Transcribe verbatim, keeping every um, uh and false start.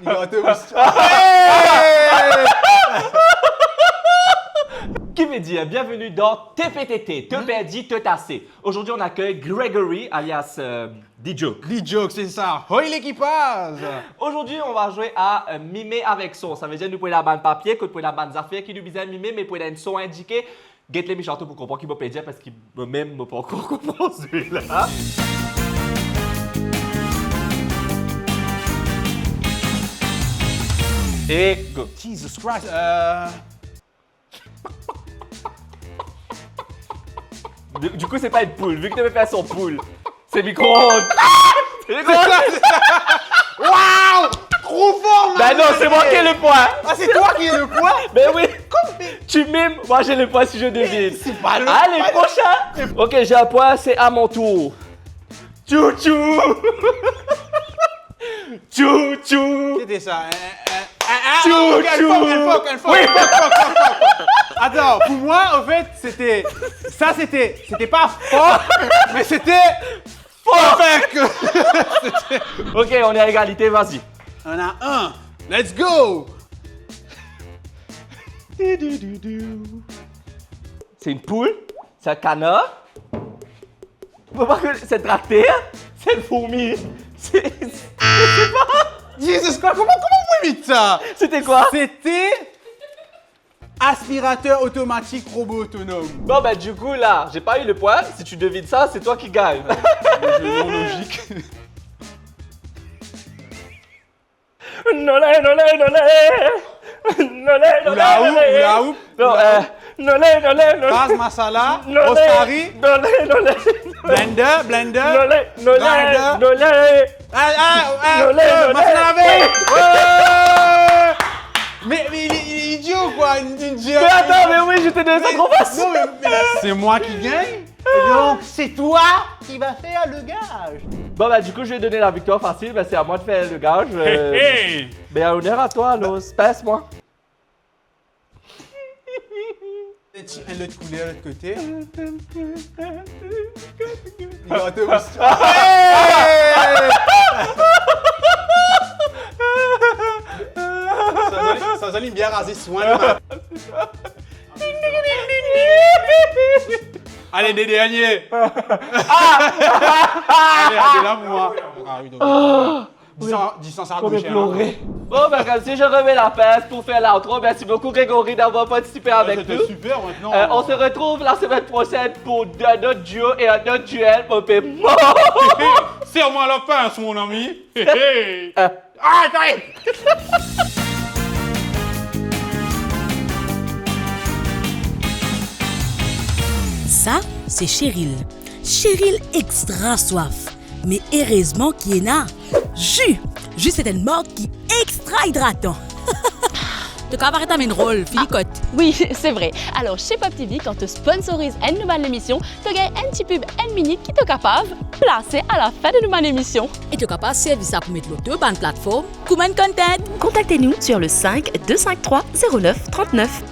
Hey! Ki vedir, bienvenue dans T P T T, to perdi, to tase. Aujourd'hui, on accueille Gregory, alias, euh, D-Joke. D-Joke, c'est ça. Hoi lekipaz! Aujourd'hui, on va jouer à, euh, mime avec son. Sa vedir nou pou ena bann papie, kot pou ena bann zafer ki nou bizin mime, me pou ena enn son indike. Get le michto pou konpran ki mo pe dir, parski mo mem mo pankor konpran sela. E go. Jesus Christ, euh. Du, du coup, c'est pas une poule, vu que tu veux faire son poule. C'est micro-ondes. C'est micro-ondes. Waouh! Trop fort, man! Ben non, c'est moi qui ai le point. Ah, c'est toi qui as le point? Ben oui. Comme... Tu mimes, moi j'ai le point si je devine. C'est pas le... Allez, prochain. Ok, j'ai un point, c'est à mon tour. Tchou, tchou. Tchou, tchou. C'était ça, hein, hein, hein, hein, tchou, ok, tchou. Fuck, fuck, fuck, fuck, fuck, fuck. Attends, pour moi, en fait, c'était, ça, c'était, c'était pas fort, mais c'était perfect. C'était... Ok, on est à égalité, vas-y. On a un. Let's go. C'est une poule? C'est un canard? Mo pa kone, c'est un tracteur? C'est une fourmi? C'est, je sais pas. Jesus Christ, comment, comment vous imite ça? C'était quoi? C'était aspirateur automatique robot autonome. Bon, ben, du coup, là, j'ai pas eu le point. Si tu devines ça, c'est toi qui gagne. Le jeu non logique. Nole, nole, nole. Nole, nole, hula hoop, nole. Hula hoop, non, hula hoop. Euh, nole, nole, nole. Baz masala, nole, rosari. Nole, nole. Blender, blender. Nole, nole, grinder. Nole. Ah, ah, ah, nole, euh, nole. Masala lave. Ouais. Mais, mais il est, il est idiot, quoi, une, une... Mais attends, mais oui, je t'ai donné ça trop facile. Non, mais, mais c'est moi qui gagne. Et donc, c'est toi qui vas faire le gage. Bon, bah, du coup, je vais donner la victoire facile, bah, c'est à moi de faire le gage, euh, hey, hey. Ben, honneur à toi, alors, pince-moi. Une autre couleur, l'autre côté. Il est en... Hey! Sa zoli, sa zoli, bien rasé, soin. Allez, des derniers. Ah! Allez, allez, là, moi. Ah oui, donc. Ah, dis ça, oui. Dis ça, ça a... Comme gauche, hein. Pleurer. Bon, ben, comme si je remets la pince pour faire l'outro. Merci beaucoup, Grégory, d'avoir participé avec nous. Ah, c'était super, maintenant. Euh, on se retrouve la semaine prochaine pour un autre duo et un autre duel. Mon père. Serre-moi la pince, mon ami. Euh. Ah, ça y est. Sa, se Cheryl. Cheryl extra swaf. Me erezman ki ena ji. Ji, se enn mark ki extra idratan. To kapav aret amenn rol, fini kot. Ah, oui, c'est vrai. Alors, chez Pop T V, quand to sponsoriz enn nou bann lemision, to gagn enn ti pub enn minit ki to kapav plase a la fin de nou bann lemision. E to kapav servi sa pou met lor to bann platform kouma enn content. Contactez-nous sur le cinq deux cinq trois zéro neuf trente-neuf.